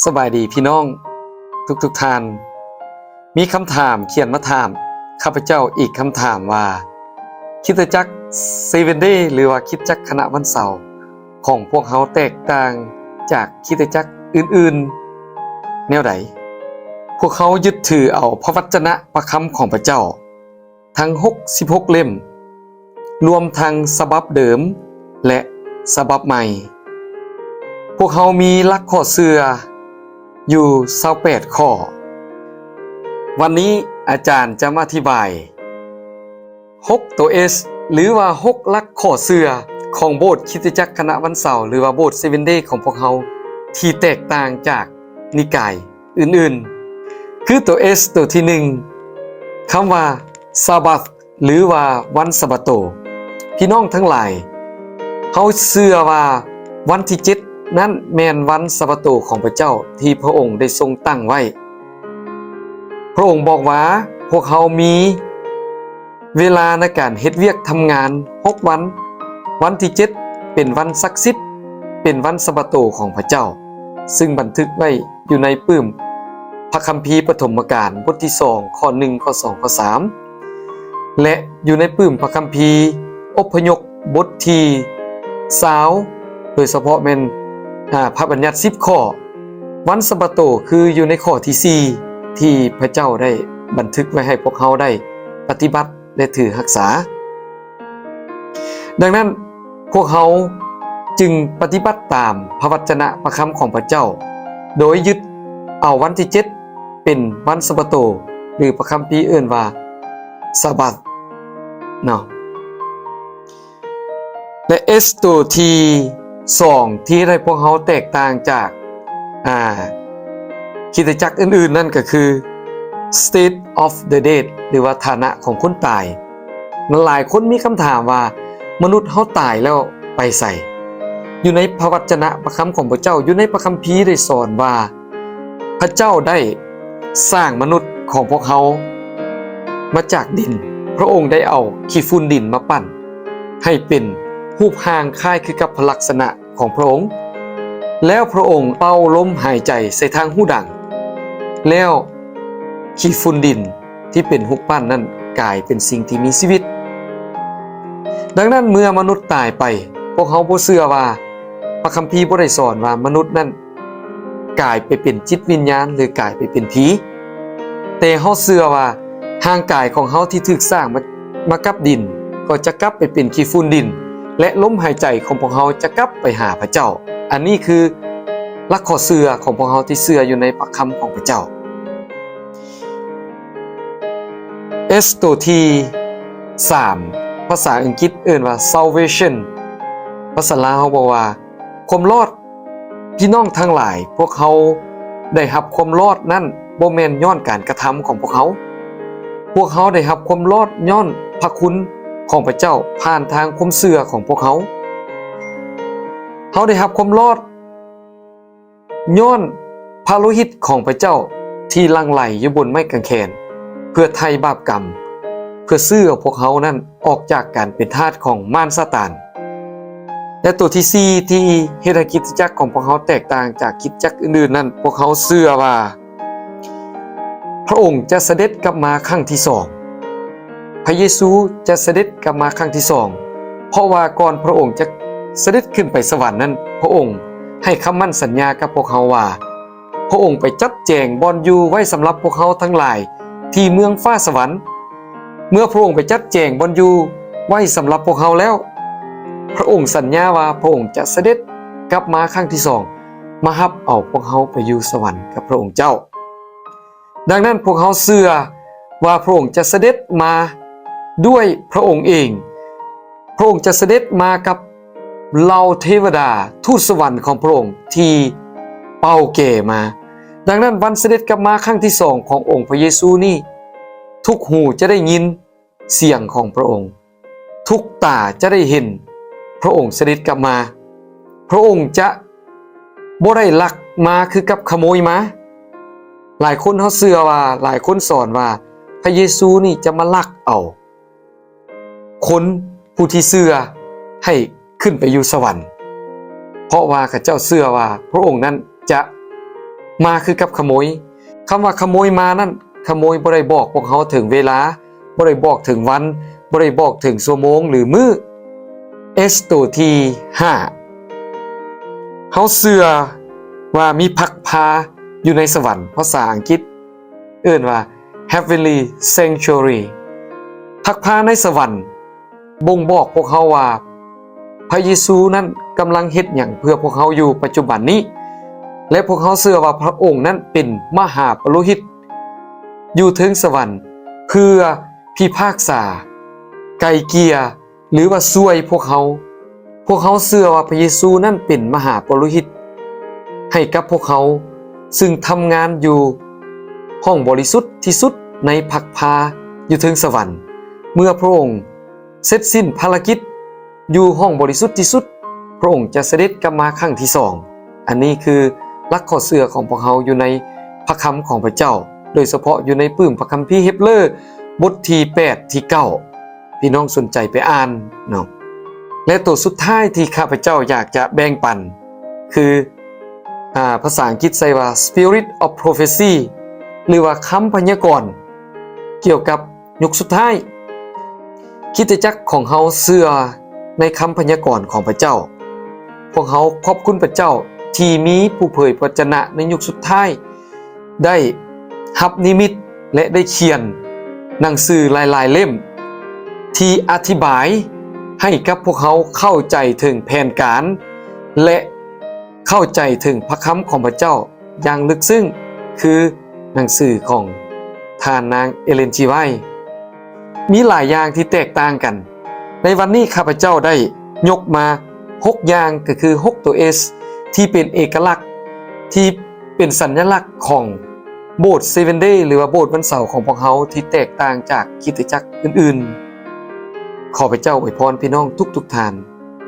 ສະບາຍດີພີ່ນ້ອງທຸກໆທ່ານ. ມີຄຳຖາມຂຽນມາຖາມຂ້າພະເຈົ້າອີກຄຳຖາມວ່າ ຄຣິສຕະຈັກເຊເວັນເດ ຫຼືວ່າຄຣິສຕະຈັກຄະນະວັນເສົາຂອງພວກເຮົາແຕກຕ່າງຈາກຄຣິສຕະຈັກອື່ນໆແນວໃດ? ພວກເຮົາຍຶດຖືເອົາພະວັດຈະນະພະຄຳຂອງພະເຈົ້າ ທັງຫົກສິບຫົກເຫຼັ້ມ, ລວມທັງສະບັບເດີມ ແລະ ສະບັບໃໝ່. ພວກເຮົາມີຫຼັກຂໍ້ເຊື່ອຢູ່ຊາວແປດຂໍ້. ວັນນີ້ອາຈານຈະມາອະທິບາຍຫົກໂຕ S ຫຼືວ່າຫົກຫຼັກຂໍ້ເຊື່ອຂອງໂບດຄຣິສຕະຈັກຄະນະວັນເສົາ ຫຼືວ່າໂບດເຊເວັນເດຂອງພວກເຮົາ ທີ່ແຕກຕ່າງຈາກນິກາຍ ອື່ນໆ ຄືໂຕ S ໂຕທີໜຶ່ງ ຄຳວ່າ Sabbath ຫຼືວ່າວັນສະບາໂຕ. ພີ່ນ້ອງທັງຫຼາຍ, ເຮົາເຊື່ອວ່າວັນທີເຈັດນັ້ນແມ່ນວັນສະບາໂຕຂອງພະເຈົ້າທີ່ພະອົງໄດ້ຊົງຕັ້ງໄວ້. ພະອົງບອກວ່າ ພວກເຮົາມີ ເວລາໃນການເຮັດວຽກທຳງານຫົກວັນ, ວັນທີເຈັດເປັນວັນສັກສິດ, ເປັນວັນສະບາໂຕຂອງພະເຈົ້າ, ຊຶ່ງບັນທຶກໄວ້ຢູ່ໃນປຶ້ມພະຄຳພີປະຖົມມະການ ບົດທີສອງ ຂໍ້ໜຶ່ງ ຂໍ້ສອງ ຂໍ້ສາມ ແລະ ຢູ່ໃນປຶ້ມພະຄຳພີອົບພະຍົບ ບົດທີຊາວ ໂດຍສະເພາະແມ່ນ ອາ ພະບັນຍັດສິບຂໍ້. ວັນສະບາໂຕຄືຢູ່ໃນຂໍ້ທີສີ່ ທີ່ພະເຈົ້າໄດ້ບັນທຶກໄວ້ໃຫ້ພວກເຮົາໄດ້ປະຕິບັດ ແລະ ຖືຮັກສາ. ດັ່ງນັ້ນ, ພວກເຮົາຈຶ່ງປະຕິບັດຕາມພະວັດຈະນະພະຄຳຂອງພະເຈົ້າ ໂດຍຍຶດເອົາວັນທີເຈັດເປັນວັນສະບາໂຕ ຫຼື ພະຄຳພີເອີ້ນວ່າ Sabbath ເນາະ. ແລະ S ໂຕທີສອງ ທີ່ເຮັດໃຫ້ພວກເຮົາແຕກຕ່າງຈາກ ອາ ຄຣິສຕະຈັກອື່ນໆນັ້ນກໍຄື state of the dead ຫຼືວ່າຖານະຂອງຄົນຕາຍ. ຫຼາຍຄົນມີຄຳຖາມວ່າ ມະນຸດເຮົາຕາຍແລ້ວໄປໃສ? ຢູ່ໃນພະວັດຈະນະພະຄຳຂອງພະເຈົ້າ, ຢູ່ໃນພະຄຳພີໄດ້ສອນວ່າ ພະເຈົ້າໄດ້ສ້າງມະນຸດຂອງພວກເຮົາມາຈາກດິນ. ພະອົງໄດ້ເອົາຂີ້ຝຸ່ນດິນມາປັ້ນໃຫ້ເປັນຮູບຮ່າງຄ້າຍຄືກັບພະລັກສະນະຂອງພະອົງ, ແລ້ວພະອົງເປົ່າລົມຫາຍໃຈໃສ່ທາງຮູດັງ, ແລ້ວຂີ້ຝຸ່ນດິນທີ່ເປັນຮູບປັ້ນນັ້ນກາຍເປັນສິ່ງທີ່ມີຊີວິດ. ດັ່ງນັ້ນ, ເມື່ອມະນຸດຕາຍໄປ, ພວກເຮົາບໍ່ເຊື່ອວ່າ ພະຄຳພີບໍ່ໄດ້ສອນວ່າມະນຸດນັ້ນ ກາຍໄປເປັນຈິດວິນຍານ ຫຼື ກາຍໄປເປັນຜີ, ແຕ່ເຮົາເຊື່ອວ່າຮ່າງກາຍຂອງເຮົາທີ່ຖືກສ້າງມາ ມາກັບດິນ ກໍຈະກັບໄປເປັນຂີ້ຝຸ່ນດິນ ແລະ ລົມຫາຍໃຈຂອງພວກເຮົາຈະກັບໄປຫາພະເຈົ້າ. ອັນນີ້ຄືຫຼັກຂໍ້ເຊື່ອຂອງພວກເຮົາທີ່ເຊື່ອຢູ່ໃນພະຄຳຂອງພະເຈົ້າ. S ໂຕທີສາມ ພາສາອັງກິດເອີ້ນວ່າ salvation, ພາສາລາວເຮົາບອກວ່າ ຄວາມລອດ. ພີ່ນ້ອງທັງຫຼາຍ, ພວກເຮົາໄດ້ຮັບຄວາມລອດນັ້ນບໍ່ແມ່ນຍ້ອນການກະທຳຂອງພວກເຮົາ. ພວກເຮົາໄດ້ຮັບຄວາມລອດຍ້ອນພະຄຸນຂອງພະເຈົ້າຜ່ານທາງຄວາມເຊື່ອຂອງພວກເຮົາ. ເຮົາໄດ້ຮັບຄວາມລອດຍ້ອນພະໂລຫິດຂອງພະເຈົ້າທີ່ຫຼັ່ງໄຫຼຢູ່ບົນໄມ້ກາງແຂນ ເພື່ອໄຖ່ບາບກຳ, ເພື່ອຊື້ເອົາພວກເຮົານັ້ນອອກຈາກການເປັນທາດຂອງມານຊາຕານ. ແລະ ໂຕທີສີ່ ທີ່ເຮັດໃຫ້ຄຣິສຕະຈັກຂອງພວກເຮົາແຕກຕ່າງຈາກຄຣິສຕະຈັກອື່ນໆນັ້ນ, ພວກເຮົາເຊື່ອວ່າພະອົງຈະສະເດັດກັບມາຄັ້ງທີສອງ. ພະເຢຊູຈະສະເດັດກັບມາຄັ້ງທີສອງ, ເພາະວ່າກ່ອນພະອົງຈະສະເດັດຂຶ້ນໄປສະຫວັນນັ້ນ, ພະອົງໃຫ້ຄຳໝັ້ນສັນຍາກັບພວກເຮົາວ່າ, ພະອົງໄປຈັດແຈງບ່ອນຢູ່ໄວ້ສຳລັບພວກເຮົາທັງຫຼາຍທີ່ເມືອງຟ້າສະຫວັນ. ເມື່ອພະອົງໄປຈັດແຈງບ່ອນຢູ່ໄວ້ສຳລັບພວກເຮົາແລ້ວ, ພະອົງສັນຍາວ່າພະອົງຈະສະເດັດກັບມາຄັ້ງທີສອງ ມາຮັບເອົາພວກເຮົາໄປຢູ່ສະຫວັນກັບພະອົງເຈົ້າ. ດັ່ງນັ້ນ, ພວກເຮົາເຊື່ອວ່າພະອົງຈະສະເດັດມາດ້ວຍພະອົງເອງ. ພະອົງຈະສະເດັດມາກັບ ເຫຼົ່າເທວະດາທູດສະຫວັນຂອງພະອົງທີ່ເປົ່າແກມາ. ດັ່ງນັ້ນ, ວັນສະເດັດກັບມາຄັ້ງທີສອງຂອງອົງພະເຢຊູນີ້, ທຸກຫູຈະໄດ້ຍິນສຽງຂອງພະອົງ, ທຸກຕາຈະໄດ້ເຫັນພະອົງສະເດັດກັບມາ. ພະອົງຈະບໍ່ໄດ້ລັກມາຄືກັບຂະໂມຍມາ. ຫຼາຍຄົນເຮົາເຊື່ອວ່າ, ຫຼາຍຄົນສອນວ່າ ພະເຢຊູນີ້ຈະມາລັກເອົາ ຄົນຜູ້ທີ່ເຊື່ອໃຫ້ຂຶ້ນໄປຢູ່ສະຫວັນ, ເພາະວ່າເຂົາເຈົ້າເຊື່ອວ່າພະອົງນັ້ນຈະ ມາຄືກັບຂະໂມຍ. ຄຳວ່າຂະໂມຍມານັ້ນ, ຂະໂມຍບໍ່ໄດ້ບອກພວກເຮົາເຖິງເວລາ, ບໍ່ໄດ້ບອກເຖິງວັນ, ບໍ່ໄດ້ບອກເຖິງຊົ່ວໂມງ ຫຼື ມື້. S ໂຕທີຫ້າ ເຮົາເຊື່ອວ່າມີພັກພາຢູ່ໃນສະຫວັນ, ພາສາອັງກິດເອີ້ນວ່າ Heavenly Sanctuary. ພັກພາໃນສະຫວັນບົ່ງບອກພວກເຮົາວ່າ ພະເຢຊູນັ້ນກຳລັງເຮັດຫຍັງເພື່ອພວກເຮົາຢູ່ປັດຈຸບັນນີ້ ແລະ ພວກເຮົາເຊື່ອວ່າພະອົງນັ້ນເປັນມະຫາປະໂລຫິດຢູ່ເທິງສະຫວັນ ເພື່ອພິພາກສາ, ໄກ່ເກ່ຍ ຫຼືວ່າຊ່ວຍພວກເຮົາ. ພວກເຮົາເຊື່ອວ່າພະເຢຊູນັ້ນເປັນມະຫາປະໂລຫິດໃຫ້ກັບພວກເຮົາ, ຊຶ່ງທຳງານຢູ່ຫ້ອງບໍລິສຸດທີ່ສຸດໃນພັກພາຢູ່ເທິງສະຫວັນ. ເມື່ອພະອົງເສັດສິ້ນພາລະກິດຢູ່ຫ້ອງບໍລິສຸດທີ່ສຸດ, ພະອົງຈະສະເດັດກັບມາຄັ້ງທີສອງ. ອັນນີ້ຄືຫຼັກຂໍ້ເຊື່ອຂອງພວກເຮົາຢູ່ໃນພະຄຳຂອງພະເຈົ້າ, ໂດຍສະເພາະຢູ່ໃນປຶ້ມພະຄຳພີເຮັບເລີ ບົດທີແປດ ທີເກົ້າ ພີ່ນ້ອງສົນໃຈໄປອ່ານເນາະ. ແລະ ໂຕສຸດທ້າຍທີ່ຂ້າພະເຈົ້າຢາກຈະແບ່ງປັນຄື ອາ ພາສາອັງກິດໃຊ້ວ່າ Spirit of Prophecy ຫຼືວ່າຄຳພະຍາກອນກ່ຽວກັບຍຸກສຸດທ້າຍ. ຄຣິສຕະຈັກຂອງເຮົາເຊື່ອໃນຄຳພະຍາກອນຂອງພະເຈົ້າ. ພວກເຮົາຂອບຄຸນພະເຈົ້າທີ່ມີຜູ້ເຜີຍພະວະຈະນະໃນຍຸກສຸດທ້າຍ ໄດ້ຮັບນິມິດ ແລະ ໄດ້ຂຽນໜັງສືຫຼາຍໆເຫຼັ້ມ ທີ່ອະທິບາຍໃຫ້ກັບພວກເຮົາເຂົ້າໃຈເຖິງແຜນການ ແລະ ເຂົ້າໃຈເຖິງພະຄຳຂອງພະເຈົ້າຢ່າງເລິກເຊິ່ງ, ຄືໜັງສືຂອງທ່ານນາງ Ellen G. White. ມີຫຼາຍຢ່າງທີ່ແຕກຕ່າງກັນ. ໃນວັນນີ້ຂ້າພະເຈົ້າໄດ້ຍົກມາຫົກຢ່າງ, ກໍຄືຫົກໂຕ S ທີ່ເປັນເອກະລັກ, ທີ່ເປັນສັນຍະລັກຂອງໂບດ Seventh Day ຫຼືວ່າໂບດວັນເສົາຂອງພວກເຮົາ ທີ່ແຕກຕ່າງຈາກຄຣິສຕະຈັກອື່ນໆ. ຂໍພະເຈົ້າອວຍພອນພີ່ນ້ອງທຸກໆທ່ານ.